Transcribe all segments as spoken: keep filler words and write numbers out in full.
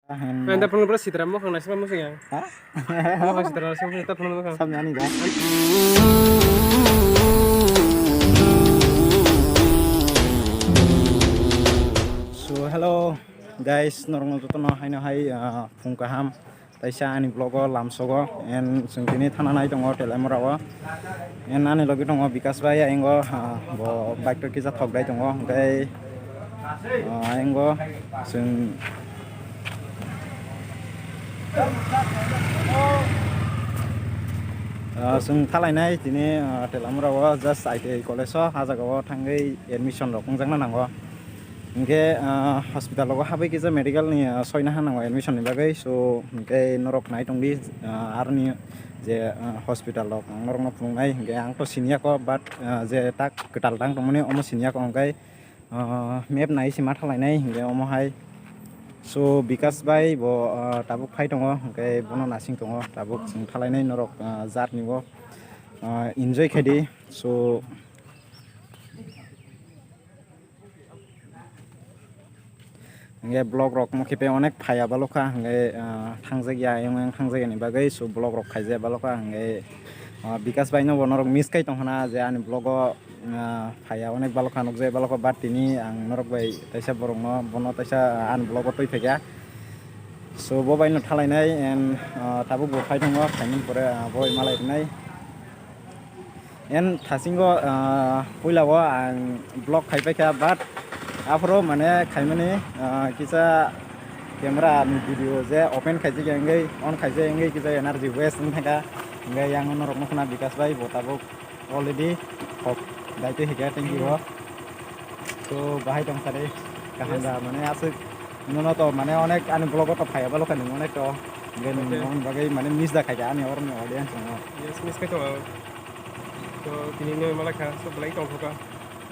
Ang ta phone bro sitra mo khang naisma mo sing yang. Ha? Mo khang sitra naisma mo ta phone mo khang. Samni ani da. So hello guys, norokno jotono haino hai, ah, phung kaham. Taisa ani vlog o lamsogo, and chwng tini thana nai tongo Telamura o. And ani logi tongo Bikas bai, ayang o, ah, bo bike to kisa thok dai tongo, hwnkhe, ah, ayang o chwng, ah, chwng thalainai tini, ah, Telamura o just I T I college o, ah jaga o thangwi admission rok wngjakna nango. Hingke, ah, hospital rogo habwi kisa medical ni, ah, soina ha nango admission ni bagwi. So, hingke norok nai tongdi, ah, aroni je, ah, hospital rok ang norokno phunuknai. Hingke ang to siniya ko, but, ah, je tak kwtal tang tongmani omo siniya ko, hingke, ah, map nai se ma thalainai hingke omo hai. So, Bikas bai bo, ah, tabuk phai tongo, hingke bono nasing tongo, tabuk chwng thalainai norok, ah, jar ni bo, ah, enjoy khaidi. So, Hingke vlog rok mo khipe onek phaiya balokha, hingke, ah, thangjak ya, ayang ayang thangjak yani bagwi, so vlog rok khaijak balokha, hingke, ah, Bikas bai no bo norok miss kai tongkhana je ani vlog o, ah, phaiya onek balokha nukjak balokha, but tini ang norok bai taisa borok no, bono taisa ani vlog o twi phaikha. So bo bai no thalainai, and, ah, tabuk bo phai tongo, phaimani pore, ah, bo bai malai rwnai. En thasingo, ah, puila o ang vlog khai paikha, but aphuru mane khaimani, ah, kisa camera ni video je open khaijak ya wngwi, on khaijak ya wngwi kisa energy waste wng thangkha, hingke yang norok nukna Bikas bai bo tabuk already hok daitwi hikha, thank you. So bahai tong sari kaham da mane aswk nono to mane onek ani vlog o to phaiya balokha nung onek to, hingke nung Okay. Nong bagwi mane miss da khaikha ani oroni audience no. Yes, miss kai tongo. To tini noi malakha, so belai tongkha.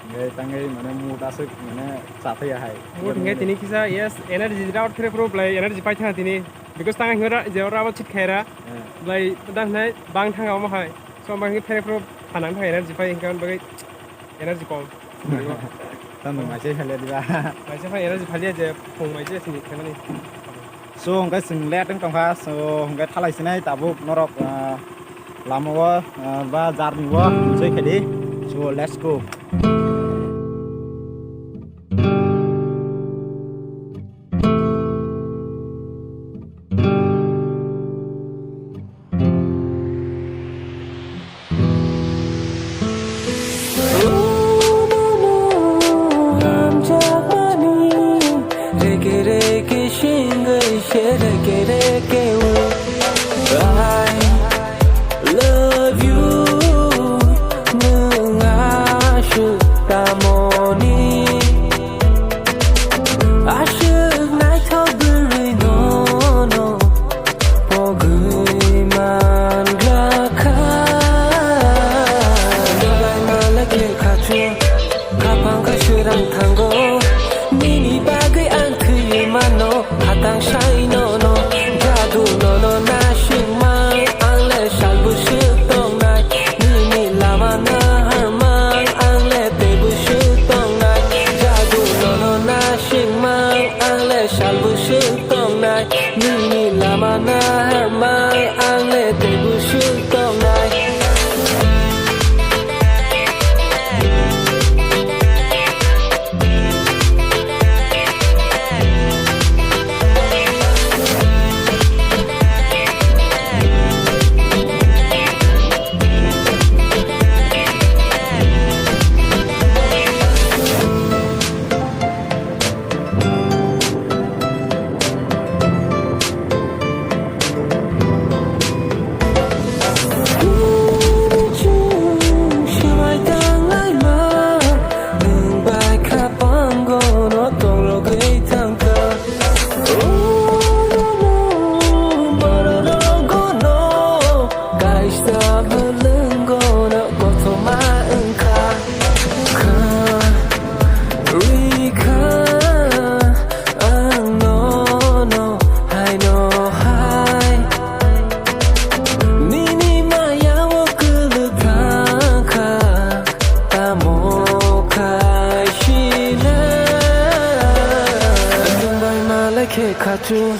Hingke tangwi mane mood aswk mane chathaya hai. Mood hingke tini kisa, yes, energy out khere pro belai energy pai thang tini. Because tang hingke ra, je ora abo chit khaira. Eh. Belai dan nai bang thang omo hai. So bang hingke phere pro phanang thang energy pai hingke bagwi energy kom. Tamo maise phalia diba. Maise phai energy phalia je phung maise sini khaimani. So, hingke chwng late wng tongkha, so, hingke thalai sinai tabuk norok, ah, lama o, ah, ba jarni o enjoy khaidi. So, let's go. I love you, nwng aswk tamoni, aswk naithok bwrwi nono pogwi man glakha. Belai malak lekha chwng, khapang khe swrang thango, nini bagwi ang thwiwi mano, khatang sai nono, jadu nono nasingmai, ang le salbu swk tongnai, nini lama naharmai, ang le teibu swk tongnai, jadu nono nasingmai, ang le salbu swk tongnai, nini lama naharmai, ang le teibu swk tongnai. So,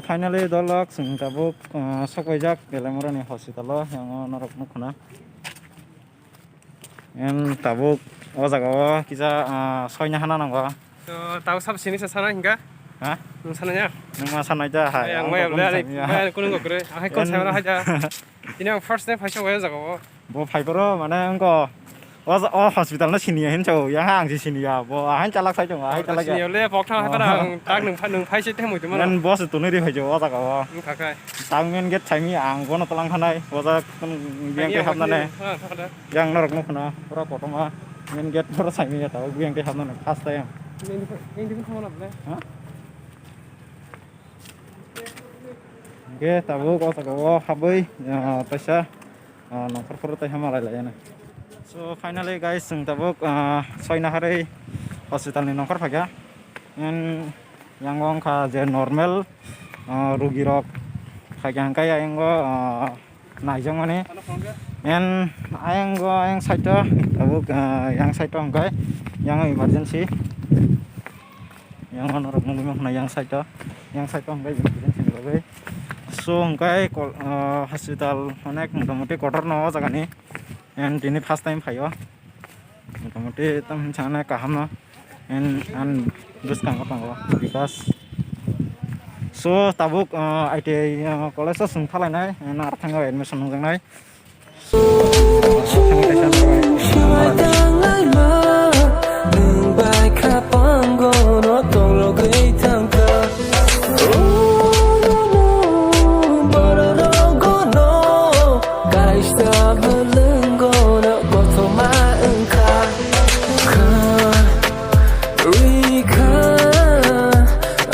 finally, dolok chwng tabuk, ah, sokoijak Belaimurani hospital o, yang o norok nukho na. Em, tabuk o jaga o kisa, ah, soina hana nango. To, tabuk sab sini sa sana hingka? Ha? Nung sana ya? Nung ma sanai da, hai. Ang ang mai kok abla nung ari, sanya. Mai kunung gokre. Ahai kon En- sana hai da. Ini ang first time phaisa waya jaga o. Bo phai boro, mane, wngkha, o, o hospital no siniya hinwi sao, yang ang si siniya, bo ahai chalak sai tongo, ahai chalak ya. Siniya le, pok thang hai para ang tak nung phai, nung phai se temo temo. Nang bo se tunui ri phai jo, o jaga o. Wngkha khai. Tang main gate sai mi ang bono tlang khanai, o jaga kun biyang tei hapna ne. Yang norok no khna, pura kotorma. Main gate pura sai mi ya, tao biyang tei hapna ne, first time. Main gate, main gate khna na ble. Ha? Hingke tabuk o jaga o habwi, ah, taisa, ah, nongkhor phuru taiha malai lai yani. So finally guys, chwng tabuk, ah, soina harwi hospital ni nongkhor phaikha. En yang o wngkha je normal, ah, rugi rok phaikha hingke ayang o, ah, naijakmani. En ayang o, ayang side o tabuk, ah, yang side o hingke yang emergency. Yang ano rok nugwi mankha yang side o, yang side o hingke emergency ni bagwi. So hingke kol-, ah, hospital onek motamoti kotor no o jaga ni. And tini first time phaio. Motamoti tam hinsa onek kaham no. And, and bwskango tongo because so tabuk, ah, I T I, ah, college o chwng thalainai, and ar thango admission nangjaknai.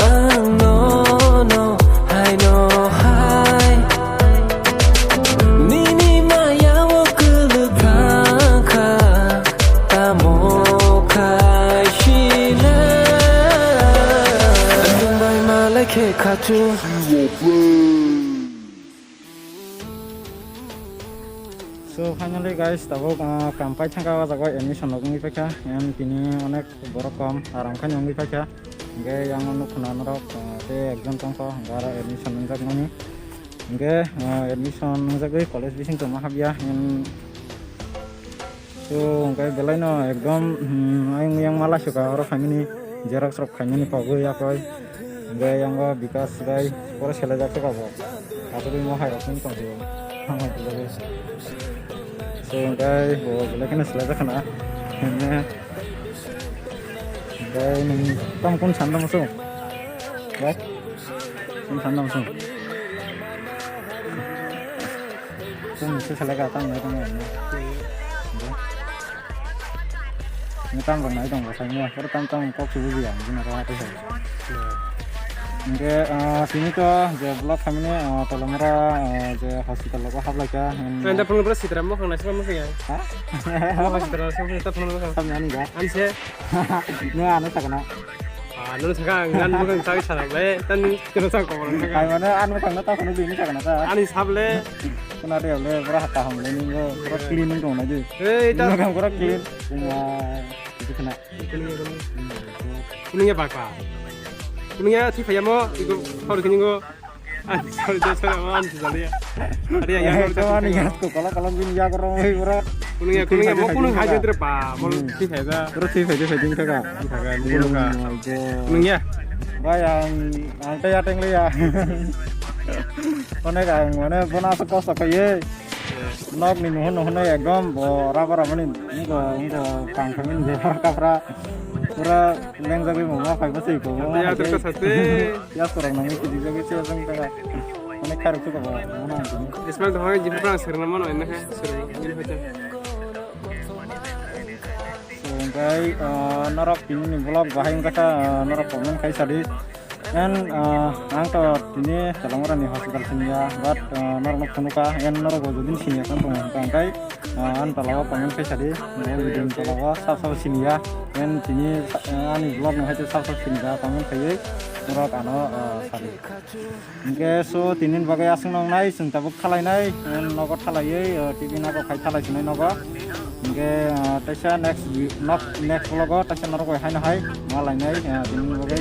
Ang nono haino hai nini maya o kwlwk thangkha, tamo khai sina. Nwng bai malai khe khachu. So finally guys, tabuk, ah, kaam paithangkha o jaga o admission rok wngwi paikha, and tini onek borok kom aram khe wngwi paikha. Hingke yang o nukho na norok, ah, tei ekjon tongkha, hingke aro admission wngjak mani. Hingke, ah, admission wngjagwi college bising tongma habya, and so hingke belai no ekdom, hmm, ayang yang mala suka oro phaimani xerox rok khaimani pogwi yakoi. Hingke yang o Bikas bai pore selai jak suka bo. Aswk mo hai rok wng tong phio. Ang hai tong phio. So, hingke bo belai kheno selai jak khna. Hingke, hingke nwng tamo kun sanda musu? Bai? Kun sanda musu? Kun musu selai ka tamo nai tong nai. Ni tam rok nai tong rok sai mo. Oro tam tam kok su buji ang jina ro hati sai. Hingke, ah, sini to je vlog khamini, ah, Tolomora, ah, je hospital logo hablai kha, hmm. Enda phone bro sitra mo khang naisra mo khang ya. Ha? Mo khang sitra mo khang ta phone mo khang. Samya ani ga. Anse. Nung ano sakana. Ah, nung saka ang gan mo khang sai sana le. Tan kena sa ko mo khang. Ai mane ano khang na ta phone bini sakana ta. Ani sable. Kuna dia le pura hata hong le ni go. Pura clean dong na ji. Eh, ta. Nung khang pura clean. Wah, itu kena. Kuning ya, kuning. Kuning ya, bakla. Kuning ya, si payamo, igo, kau kuning go. Ah, sorry, sorry, sorry, man, sorry ya. Ari ya, ya, Eh, sorry, kawan sorry. Ingat ko, kalau, kalau gini ya, kurang lebih kurang. Kuning ya, kuning ya, mau kuning hajar deh, Pak. Mau si hajar. Terus si hajar, hajar kagak. Kagak, mau kuning kah? Hmm, oke. Kuning ya. Bayang, angkai ya, teng ya. Mana kang, mana, mana sekolah sekolah ya. Nok ni nuhun nuhun ekdom bo rubber mani wngkha wngkha kang khamani je kapra pura lengjagwi mama phai bwswi ko. Tei ator ka sate. Yas korang nangwi kiji jagwi se jang kha. Mane kharuk suka bo mona ang tini. Ismail dohai jibra serna mano enne he serna jibra. So, hingke, ah, norok tini ni vlog bahai wngkha kha, ah, norok comment khai sadi. And, uh, ang to tini Talamura ni hospital siniya, but, uh, norok no phunuka, and norok bo jodi siniya tong tong hwnkha, hwnkhe, uh, ang tola o comment khe sadi, norok video ni tola o sab sab siniya, and tini, uh, ani vlog no hai sab sab siniya comment khaiwi norok ano, uh, sadi. Hwnkhe so tini bagwi aswk nongnai, chwng tabuk thalainai, and nogo thalaiwi, uh, T V nogo khai thalai sinai nogo. Hwnkhe, uh, taisa next vi-, nok-, next vlog o taisa norok bai haino hai ma lainai, uh, tini bagwi.